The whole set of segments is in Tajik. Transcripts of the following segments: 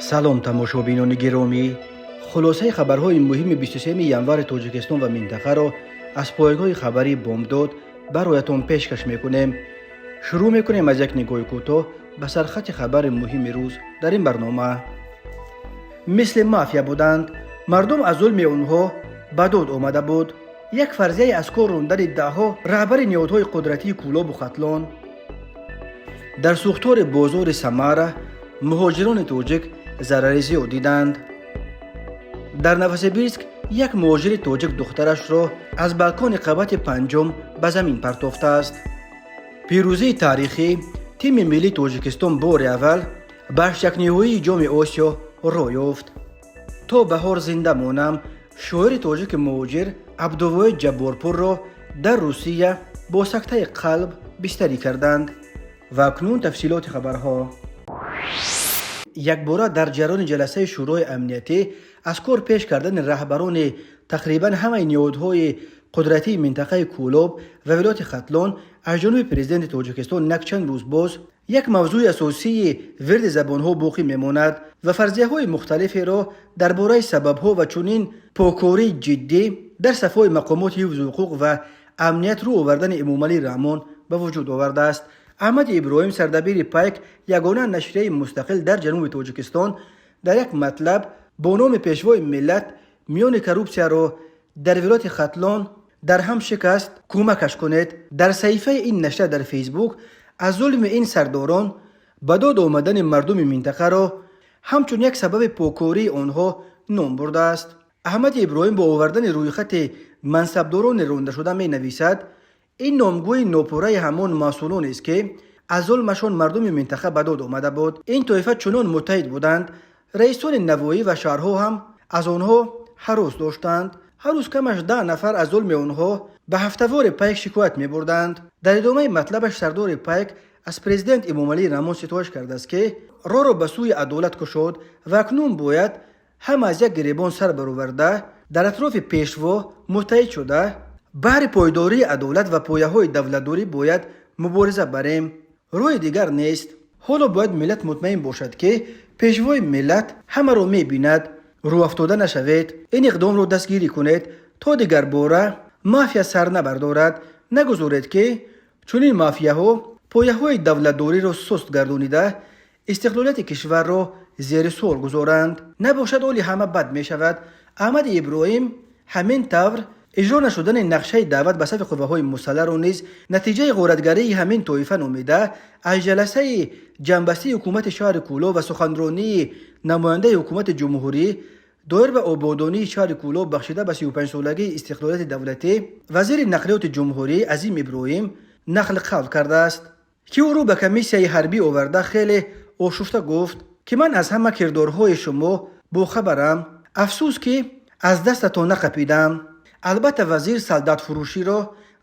Салом, тамошобинони гиромӣ! Хулосаи хабарҳои муҳими 23 январи Тоҷикистон ва минтақаро аз пойгоҳи хабарии «Бомдод» бароятон пешкаш мекунем. Шурӯъ мекунем аз як нигоҳи кӯтоҳ ба сархати хабари муҳими рӯз дар ин барнома. Мисли мафия буданд, мардум аз зулми онҳо ба дод омада буд. Як фарзияи аз кор рондани даҳҳо раҳбари ниҳодҳои қудратии Кӯлобу Хатлон. Дар сӯхтори бозори Самара муҳоҷирони тоҷик зарари зиёд диданд. Дар Новосибирск як муҳоҷири тоҷик духтарашро аз балкони қабати панҷум ба замин партофтааст. Пирӯзии таърихӣ: тими миллии Тоҷикистон бори аввал ба ҳаштякниҳоии Ҷоми Осиё роҳ ёфт. То баҳор зинда монам: шоири тоҷики муҳоҷир Абдувоҳид Ҷабборпурро дар Русия бо сактаи қалб бистарӣ карданд. Ва акнун тафсилоти хабарҳо. Якбора дар ҷараёни ҷаласаи Шӯрои амниятӣ аз кор пеш кардани раҳбарони тақрибан ҳамаи ниҳодҳои қудратии минтақаи Кӯлоб ва вилояти Хатлон аз ҷониби Президенти Тоҷикистон якчанд рӯз боз як мавзӯи асосии вирди забонҳо боқӣ мемонад ва фарзияҳои мухталиферо дар бораи сабабҳо ва чунин покории ҷиддӣ дар сафҳои мақомоти ҳифзи ҳуқуқ ва амният рӯ овардани Эмомалӣ Раҳмон ба вуҷуд овардааст. Аҳмади Иброҳим, сардабири «Пайк», ягона нашрияи мустақил дар ҷануби Тоҷикистон, дар як матлаб бо номи «Пешвои миллат миёни коррупсияро дар вилояти Хатлон дар ҳам шикаст, кӯмакаш кунед», дар саҳифаи ин нашрия дар Фейсбук аз зулми ин сардорон ба дод омадани мардуми минтақаро ҳамчун як сабаби покории онҳо ном бурдааст. Аҳмади Иброҳим бо овардани рӯйхати мансабдорони рондашуда менависад: ин номгӯи нопурраи ҳамон масъулонест, ки аз зулмашон мардуми минтақа ба дод омада буд. Ин тоифа чунон муттаҳид буданд, раисони навоҳӣ ва шаҳрҳо ҳам аз онҳо ҳарос доштанд. Ҳар рӯз камаш 10 нафар аз зулми онҳо ба ҳафтавори «Пайк» шикоят мебурданд. Дар идомаи матлабаш сардори «Пайк» аз Президент Эмомалӣ Раҳмон ситоиш кардааст, ки роҳро ба сӯи адолат кушод ва акнун бояд ҳама аз як гиребон сар бароварда, дар атрофи Пешво муттаҳид шуда, баҳри пойдории адолат ва пояҳои давлатдорӣ бояд мубориза барем. Роҳи дигар нест. Ҳоло бояд миллат мутмаин бошад, ки Пешвои миллат ҳамаро мебинад. Рӯафтода нашавед, ин иқдомро дастгирӣ кунед, то дигарбора мафия сар набардорад. Нагузоред, ки чунин мафияҳо пояҳои давлатдориро суст гардонида, истиқлолияти кишварро зери суол гузоранд. Набошад, ҳоли ҳама бад мешавад. Аҳмади Иброҳим ҳамин тавр иҷро нашудани нақшаи даъват ба сафи қувваҳои мусаллаҳро низ натиҷаи ғоратгарии ҳамин тоифа номида, аз ҷаласаи ҷамъбастии ҳукумати шаҳри Кӯлоб ва суханронии намояндаи ҳукумати ҷумҳурӣ доир ба ободонии шаҳри Кӯлоб, бахшида ба 35-солагии истиқлолияти давлатӣ, вазири нақлиёти ҷумҳурӣ Азим Иброҳим нақл қавл кардааст, ки ӯро ба комиссияи ҳарбӣ оварда, хеле ошуфта гуфт, ки ман аз ҳама кирдорҳои шумо бохабарам, афсӯс, ки аз дастатон нақапидам. Албатта, вазир солдатфурӯширо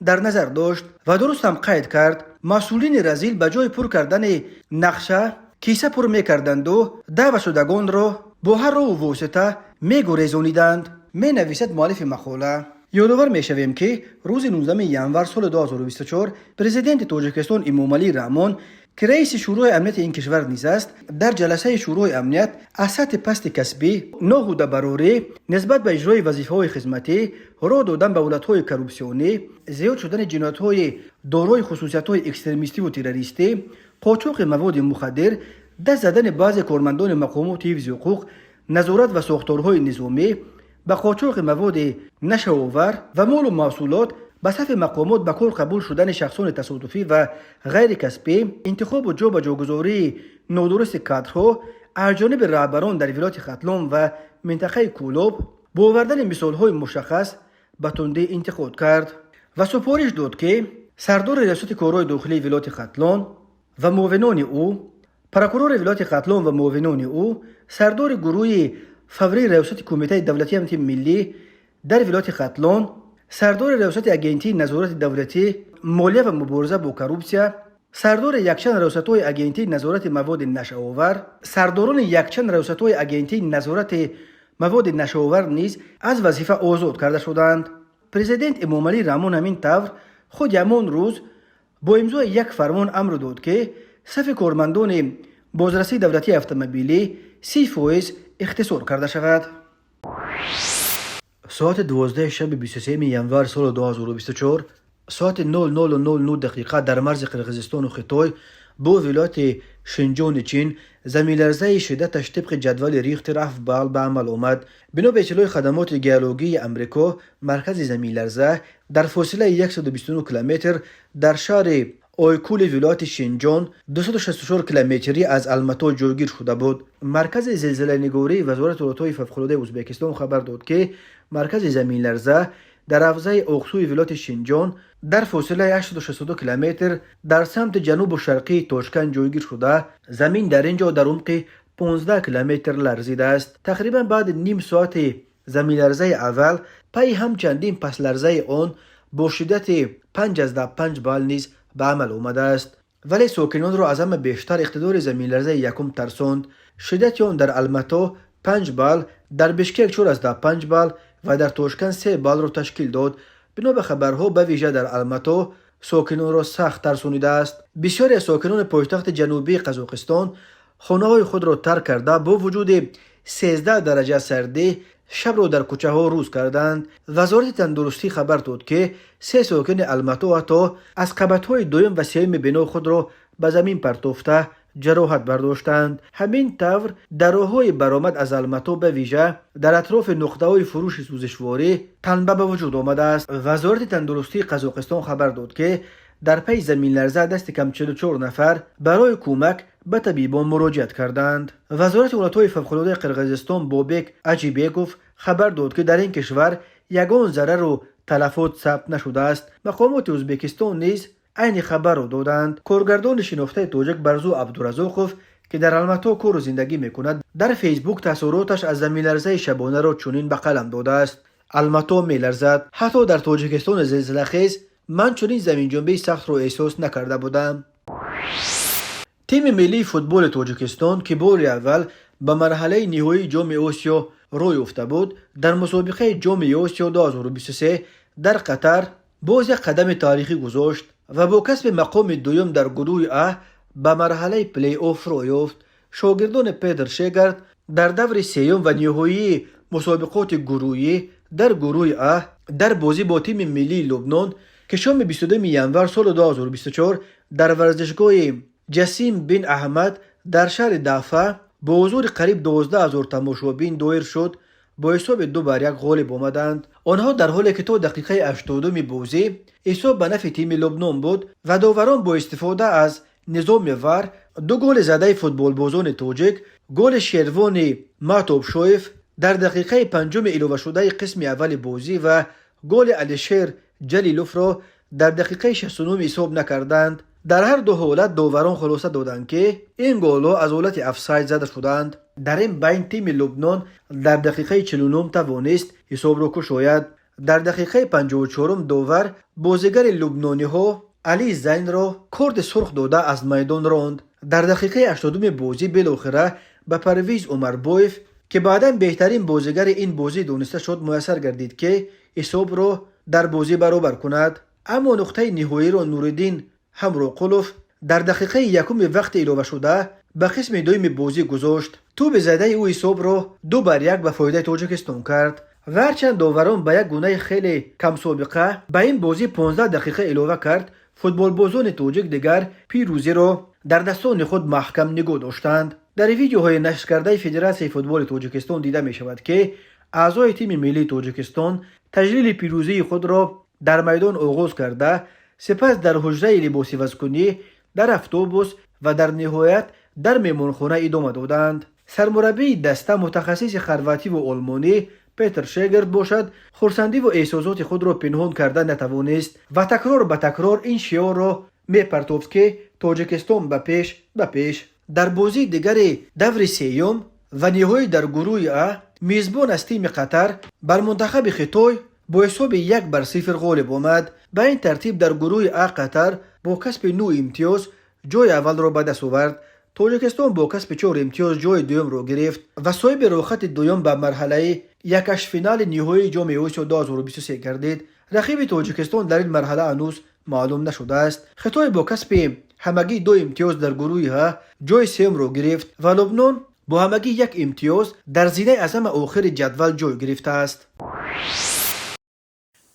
дар назар дошт ва дурустам қайд кард: масъулини разил ба ҷои пур кардани нақша киса пур мекарданду даъватшудагонро бо ҳар роҳу восита мегурезониданд, менависад муаллифи мақола. Ёдовар мешавем, ки рӯзи 19 январ соли 2024 Президенти Тоҷикистон Эмомалӣ Раҳмон, ки раиси Шӯрои амнияти ин кишвар низ аст, дар ҷаласаи Шӯрои амният аз сатҳи пасти касбӣ, ноуҳдабарорӣ нисбат ба иҷрои вазифаҳои хизматӣ, роҳ додан ба ҳолатҳои коррупсионӣ, зиёд шудани ҷиноятҳои дорои хусусиятҳои экстремистиву террористӣ, қочоқи маводи мухаддир, даст задани баъзе кормандони мақомоти ҳифзи ҳуқуқ, назорат ва сохторҳои низомӣ ба қочоқи маводи нашъаовар ва молу маҳсулот, ба сафи мақомот ба кор қабул шудани шахсони тасодуфӣ ва ғайрикасбӣ, интихобу ҷо ба ҷогузории нодурусти кадрҳо аз ҷониби раҳбарон дар вилояти Хатлон ва минтақаи Кӯлоб бо овардани мисолҳои мушаххас ба тундӣ интиқод кард ва супориш дод, ки сардори Риёсати корҳои дохилии вилояти Хатлон ва муовинони ӯ, прокурори вилояти Хатлон ва муовинони ӯ, сардори гурӯҳи фаврии Раёсати Кумитаи давлатии амнияти миллӣ дар вилояти Хатлон, сардори Раёсати Агентии назорати давлатӣ, молия ва мубориза бо коррупсия, сардори якчанд раёсатҳои Агентии назорати маводи нашъаовар, сардорони якчанд раёсатҳои Агентии назорати маводи нашъаовар низ аз вазифа озод карда шуданд. Президент Эмомалӣ Раҳмон ҳамин тавр худи ҳамон рӯз бо имзои як фармон амр дод, ки сафи кормандони бозрасии давлатии автомобилӣ 30% ихтисор карда шавад. Соати 12 шаби 23 январ соли 2024, соати 00:00 дақиқа дар марзи Қирғизистону Хитой бо вилояти Шинҷони Чин заминларзаи шиддаташ тибқи ҷадвали Рихтер 7 балл ба амал омад. Бино ба иттилои хадамоти геологии Амрико, маркази заминларза дар фосилаи 129 километр дар шаҳри Ойкули вилояти Шинҷон, 264 километрӣ аз Алмато ҷойгир шуда буд. Маркази зилзиланигории Вазорати ҳолатҳои фавқулодаи Ӯзбекистон хабар дод, ки маркази заминларза дар ҳавзаи Оқсуи вилояти Шинҷон дар фосилаи 862 километр дар самти ҷанубу шарқии Тошканд ҷойгир шуда, замин дар ин ҷо дар умқи 15 километр ларзидааст. Тақрибан баъди ним соати заминларзаи аввал пайи ҳам чандин пасларзаи он бо шиддати 5,5 балл низ ба амал омадааст, вале сокинонро аз ҳама бештар иқтидори заминларзаи якум тарсонд. Шиддати он дар Алмато 5 балл, дар Бишкек 4,5 балл ва дар Тошканд 3 баллро ташкил дод. Бино ба хабарҳо, ба вижа дар Алмато сокинонро сахт тарсонидааст. Бисёре аз сокинони пойтахти ҷанубии Қазоқистон хонаҳои худро тарк карда, бо вуҷуди 13 дараҷа сардӣ шабро дар кӯчаҳо рӯз карданд. Вазорати тандурустӣ хабар дод, ки се сокини Алмато ҳатто аз қабатҳои дуюм ва сеюми бино худро ба замин партофта, ҷароҳат бардоштанд. Ҳамин тавр, дар роҳҳои баромад аз Алмато, ба вижа дар атрофи нуқтаҳои фурӯши сӯзишворӣ, танба ба вуҷуд омадааст. Вазорати тандурустии Қазоқистон хабар дод, ки дар пайи заминларза дасти кам 44 нафар барои кӯмак ба табибон муроҷиат карданд. Вазорати ҳолатҳои фавқулодаи Қирғизистон Бобек Аҷибеков хабар дод, ки дар ин кишвар ягон зарару талафот сабт нашудааст. Мақомоти Ӯзбекистон низ айни хабарро доданд. Коргардони шинохтаи тоҷик Барзу Абдуразоқов, ки дар Алмато кору зиндагӣ мекунад, дар Фейсбук таъсуроташ аз заминларзаи шабонаро чунин ба қалам додааст: «Алмато меларзад. Ҳатто дар Тоҷикистони зилзилахез ман чунин заминҷунбии сахтро эҳсос накарда будам». Тими миллии футболи Тоҷикистон, ки бори аввал ба марҳалаи ниҳоии Ҷоми Осиё роҳ ёфта буд, дар мусобиқаи Ҷоми Осиё 2023 дар Қатар боз як қадами таърихӣ гузошт ва бо касби мақоми дуюм дар гурӯҳи А ба марҳалаи плей-офф роҳ ёфт. Шогирдони Петр Шегард дар даври сеюм ва ниҳоии мусобиқоти гурӯҳӣ дар гурӯҳи А дар бозӣ бо тими миллии Лубнон, ки шоми 22 январ соли 2024 дар варзишгоҳи Ҷасим бин Аҳмад дар шаҳри Дафа бо ҳузури қариб 12 000 тамошобин доир шуд, бо ҳисоби 2-1 ғолиб омаданд. Онҳо дар ҳоле ки то дақиқаи 80-уми бозӣ ҳисоб ба нафъи тими Лубнон буд ва доварон бо истифода аз низоми ВАР ду голи задаи футболбозони тоҷик, голи Шервони Матобшоев дар дақиқаи панҷуми иловашудаи қисми аввали бозӣ ва голи Алишер Ҷалиловро дар дақиқаи 69 ҳисоб накарданд. Дар ҳар ду ҳолат доварон хулоса доданд, ки ин голҳо аз ҳолати офсайд зада шуданд. Дар ин байн тими Лубнон дар дақиқаи 49 тавонист ҳисобро кушояд. Дар дақиқаи 54-ум довар бозигари лубнониҳо Али Зайнро корди сурх дода, аз майдон ронд. Дар дақиқаи 80-уми бозӣ билохира ба Парвиз Умарбоев, ки баъдан беҳтарин бозигари ин бозӣ дониста шуд, муяссар гардид, ки ҳисобро дар бозӣ баробар кунад. Аммо нуқтаи ниҳоиро Нуриддин Ҳамроқулов дар дақиқаи якуми вақти иловашуда ба қисми дуюми бозӣ гузошт. Тӯби задаи ӯ ҳисобро 2-1 ба фоидаи Тоҷикистон кард. Ва ҳарчанд доварон ба як гунаи хеле камсобиқа ба ин бозӣ 15 дақиқа илова кард, футболбозони тоҷик дигар пирӯзиро дар дастони худ маҳкам нигоҳ доштанд. Дар видеоҳои нашркардаи Федератсияи футболи Тоҷикистон дида мешавад, ки аъзои тими миллии Тоҷикистон таҷлили пирӯзии худро дар майдон оғоз карда, сипас дар ҳуҷраи либосивазкунӣ, дар автобус ва дар ниҳоят дар меҳмонхона идома доданд. Сармураббии даста, мутахассиси хорвативу олмонӣ Петр Шегард бошад, хурсандиву эҳсосоти худро пинҳон карда натавонист ва такрор ба такрор ин шиорро мепартофт, ки «Тоҷикистон ба пеш, ба пеш». Дар бозии дигари даври сеюм ва ниҳоӣ дар гурӯҳи А мизбон аз тими Қатар бар мунтахаби Хитой бо ҳисоби 1-0 ғолиб омад. Ба ин тартиб, дар гурӯҳи А Қатар бо касби нӯ имтиёз ҷои аввалро ба даст овард. Тоҷикистон бо касби чор имтиёз ҷои дуюмро гирифт ва соҳиби роҳхати дуюм ба марҳалаи якҳаштфинали ниҳоии Ҷоми Осиё 2023 гардид. Рақиби Тоҷикистон дар ин марҳала ҳанӯз маълум нашудааст. Хитой бо касби ҳамагӣ 2 имтиёз дар гурӯҳи Ҳ ҷойи сеюмро гирифт ва Лубнон бо ҳамагӣ 1 имтиёз дар зинаи аз ҳама охири ҷадвал ҷой гирифтааст.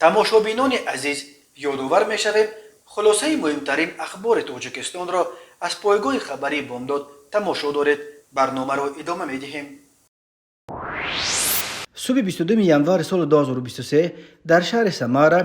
Тамошобинони азиз, ёдовар мешавем, хулосаи муҳимтарин ахбори Тоҷикистонро аз пойгоҳи хабарии Бомдод тамошо доред. Барномаро идома медиҳем. Субҳи 22 январи соли 2023 дар шаҳри Самара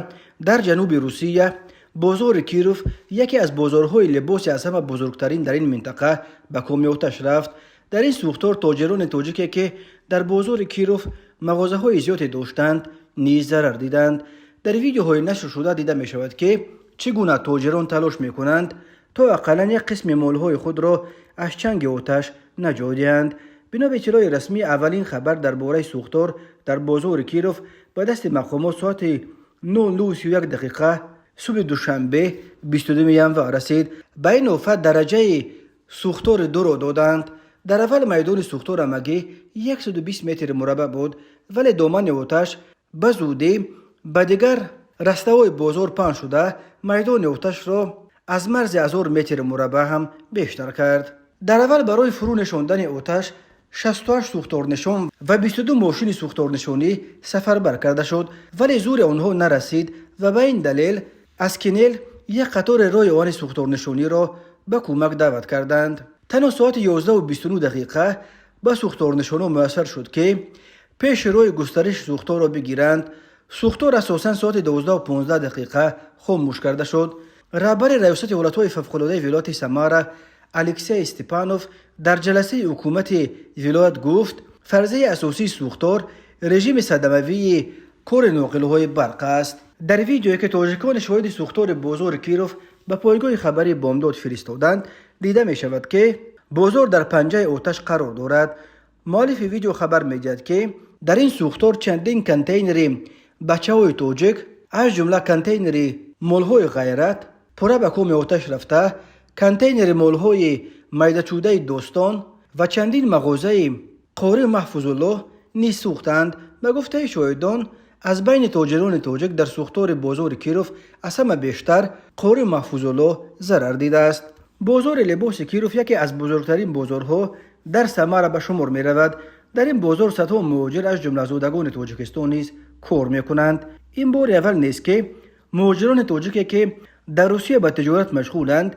дар ҷануби Русия бозори Киров, яке аз бозорҳои либоси аз ҳама бузургтарин дар ин минтақа, ба коми оташ рафт. Дар ин сӯхтор тоҷирони тоҷике, ки дар бозори Киров мағозаҳои зиёде доштанд, низ зарар диданд. Дар видеоҳои нашршуда дида мешавад, ки чӣ гуна тоҷирон талош мекунанд, то ақаллан як қисми молҳои худро аз чанги оташ наҷот диҳанд. Бино ба иттилои расмӣ, аввалин хабар дар бораи сӯхтор дар бозори Киров ба дасти мақомот соати 00:31 дақиқа субҳи душанбе, 22 январ расид. Ба ин офат дараҷаи сӯхтори дуро доданд. Дар аввал майдони сӯхтор ҳамагӣ 120 метри мураббаъ буд, вале домани оташ ба зудӣ ба дигар растаҳои бозор паҳн шуда, майдони оташро аз марзи 1000 метри мураббаъ ҳам бештар кард. Дар аввал барои фурӯ нишондани оташ 68 сӯхторнишон ва 22 мошини сӯхторнишонӣ сафарбар карда шуд, вале зури онҳо нарасид ва ба ин далел аз Кинел як қатори роҳи оҳани сӯхторнишониро ба кӯмак даъват карданд. Танҳо соати 11:29 дақиқа ба сӯхторнишонон муяссар шуд, ки пеши роҳи густариши сӯхторро бигиранд. Сӯхтор асосан соати 12:15 дақиқа хомӯш карда шуд. Раҳбари раёсати ҳолатҳои фавқулодаи вилояти Самара Алексей Степанов дар ҷаласаи ҳукумати вилоят гуфт, фарзияи асосии сӯхтор режими садамавии кори ноқилҳои барқ аст. Дар видеое, ки тоҷикони шоҳиди сӯхтори бозори Киров ба пойгоҳи хабарии Бомдод фиристоданд, дида мешавад, ки бозор дар панҷаи оташ қарор дорад. Муаллифи видео хабар медиҳад, ки дар ин сӯхтор чандин контейнери бачаҳои тоҷик, аз ҷумла контейнери молҳои Ғайрат, пурра ба коми оташ рафта, контейнери молҳои майдачӯдаи Достон ва чандин мағозаи Қори Маҳфузуллоҳ низ сӯхтанд. Ба гуфтаи шоҳидон, аз байни тоҷирони тоҷик дар сӯхтори бозори Киров аз ҳама бештар Қори Маҳфузуллоҳ зарар дидааст. Бозори либоси Киров яке аз бузургтарин бозорҳо дар Самара ба шумор меравад. Дар ин бозор садҳо муҳоҷир, аз ҷумла зодагони Тоҷикистон, низ кор мекунанд. Ин бори аввал нест, ки муҳоҷирони тоҷике, ки дар Русия ба тиҷорат машғуланд,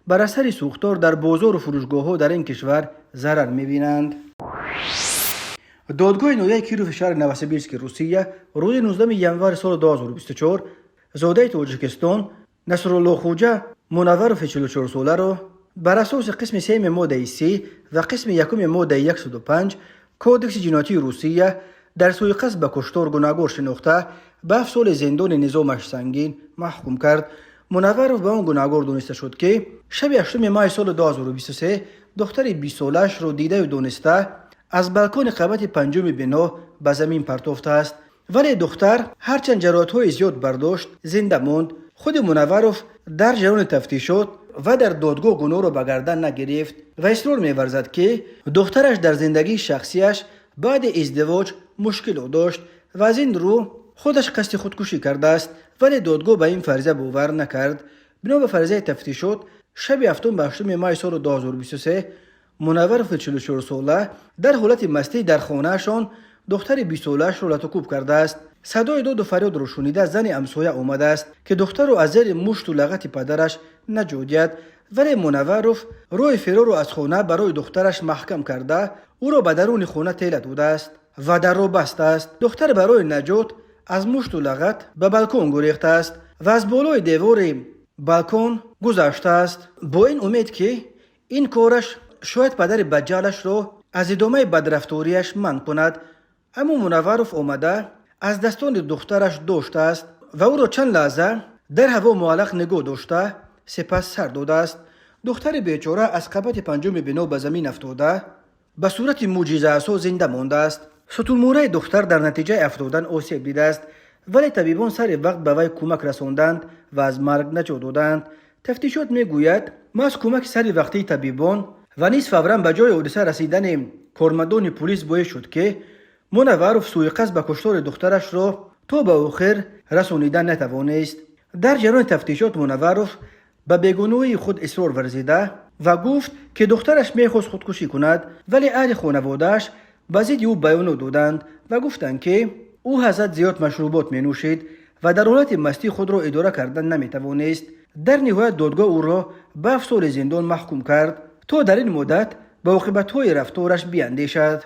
бар асари сӯхтор дар бозору фурӯшгоҳҳо дар ин кишвар зарар мебинанд. Додгоҳи ноҳияи Кирови шаҳри Новосибирски Русия рӯзи 19 январи соли 2024 зодаи Тоҷикистон Насруллохуҷа Мунавварови 44-соларо бар асоси қисми сеюми моддаи 30 ва қисми якуми моддаи 105 Кодекси ҷиноятии Русия дар сӯиқасд ба куштор гунаҳгор шинохта, ба 7 соли зиндони низомаш сангин маҳкум кард. Мунавваров ба он гунаҳгор дониста шуд, ки шаби 8 майи соли 2023 духтари 20-солаашро дидаю дониста аз балкони қабати панҷуми бино ба замин партофтааст, вале духтар ҳарчанд ҷароҳатҳои зиёд бардошт, зинда монд. Худи Мунавваров дар ҷараёни тафтишот ва дар додгоҳ гуноҳро ба гардан нагирифт ва исрор меварзад, ки духтараш дар зиндагии шахсияш баъди издивоҷ мушкилот дошт ва аз ин рӯ худаш қасди худкушӣ кардааст, вале додгоҳ ба ин фарзия бовар накард. Бино ба фарзияи тафтишот, шаби 7 ба 8 май соли 2023 Мунавварови 44-сола дар ҳолати мастӣ дар хонаашон духтари 20-солаашро латукӯб кардааст. Садои доду фарёдро шунида, зани ҳамсоя омадааст, ки духтарро аз зери мушту лағати падараш наҷот диҳад, вале Мунавваров роҳи фирорро аз хона барои духтараш маҳкам карда, ӯро ба даруни хона тела додааст ва дарро бастааст. Духтар барои наҷот аз мушту лағат ба балкон гурехтааст ва аз болои девори балкон гузаштааст, бо ин умед, ки ин кораш шояд падари баҷалашро аз идомаи бадрафториаш манъ кунад. Аммо Мунавваров омада аз дастони духтараш доштааст ва ӯро чанд лаҳза дар ҳаво муаллақ нигоҳ дошта, сипас сар додааст. Духтари бечора аз қабати панҷуми бино ба замин афтода, ба сурати мӯъҷизаасо зинда мондааст. Сутунмӯраи духтар дар натиҷаи афтодан осеб дидааст, вале табибон сари вақт ба вай кӯмак расонданд ва аз марг наҷот доданд. Тафтишот мегӯяд, маҳз кӯмаки сари вақтии табибон ва низ фавран ба ҷои ҳодиса расидани кормандони пулис боис шуд, ки Мунавваров сӯиқасд ба куштори духтарашро то ба охир расонида натавонист. Дар ҷараёни тафтишот Мунавваров Ба бегуноҳии худ исрор варзида ва гуфт, ки духтараш мехост худкушӣ кунад, вале аҳли хонаводааш ба зидди ӯ баёнот доданд ва гуфтанд, ки ӯ ҳазрат зиёд машрубот менӯшид ва дар ҳолати мастӣ худро идора кардан наметавонист. Дар ниҳоят додгоҳ ӯро ба 7 соли зиндон маҳкум кард, то дар ин муддат ба оқибатҳои рафтораш биандешад.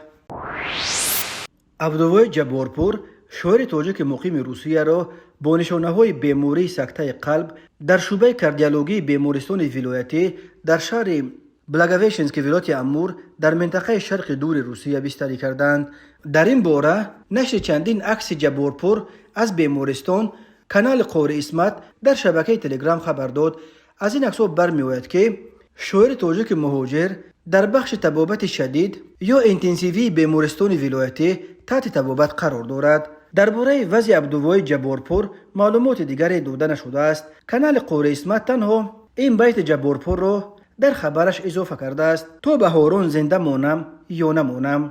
Абдувоҳид Ҷабборпур, шоири тоҷики муқими Русияро бо нишонаҳои бемории сактаи қалб дар шӯъбаи кардиологии бемористони вилоятӣ дар шаҳри Благовещенски вилояти Амур дар минтақаи Шарқи Дури Русия бистарӣ карданд. Дар ин бора нашри чандин акси Ҷабборпур аз бемористон канали Қори Исмат дар шабакаи Телеграм хабар дод. Аз ин аксҳо бармеояд, ки шоири тоҷики муҳоҷир дар бахши табобати шадид ё интенсивии бемористони вилоятӣ таҳти табобат қарор дорад. Дар бораи вазъи Абдувоҳид Ҷабборпур маълумоти дигаре дода нашудааст. Канали Қори Исмат танҳо ин байти Ҷабборпурро дар хабараш изофа кардааст: «То баҳорон зинда монам ё намонам,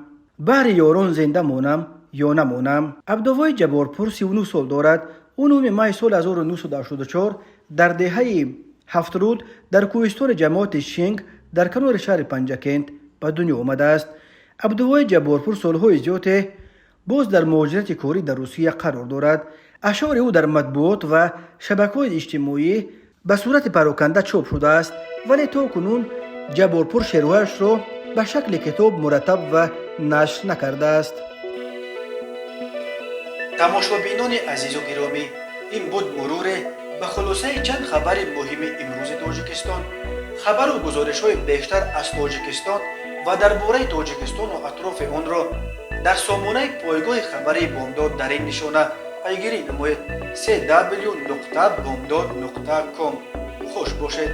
баҳри ёрон зинда монам ё намонам». Абдувоҳид Ҷабборпур 39 сол дорад. Ӯ 9 май соли 1984 дар деҳаи Ҳафтруд дар кӯҳистони ҷамоати Шинг дар канори шаҳри Панҷакент ба дунё омадааст. Абдувоҳид Ҷабборпур солҳои зиёде боз дар муҳоҷирати корӣ дар Русия қарор дорад. Ашъори ӯ дар матбуот ва шабакаҳои иҷтимоӣ ба сурати пароканда чоп шудааст, вале то кунун Ҷабборпур шеърҳояшро ба шакли китоб мураттаб ва нашр накардааст. Тамошобинони азизу гиромӣ, ин буд муруре ба хулосаи чанд хабари муҳими имрӯзи Тоҷикистон. Хабару гузоришҳои бештар аз Тоҷикистон ва дар бораи Тоҷикистону атрофи онро дар сомонаи пойгоҳи хабарии Бомдод дар ин нишона пайгирӣ намоед: cw.bomdod.com. Хуш бошед.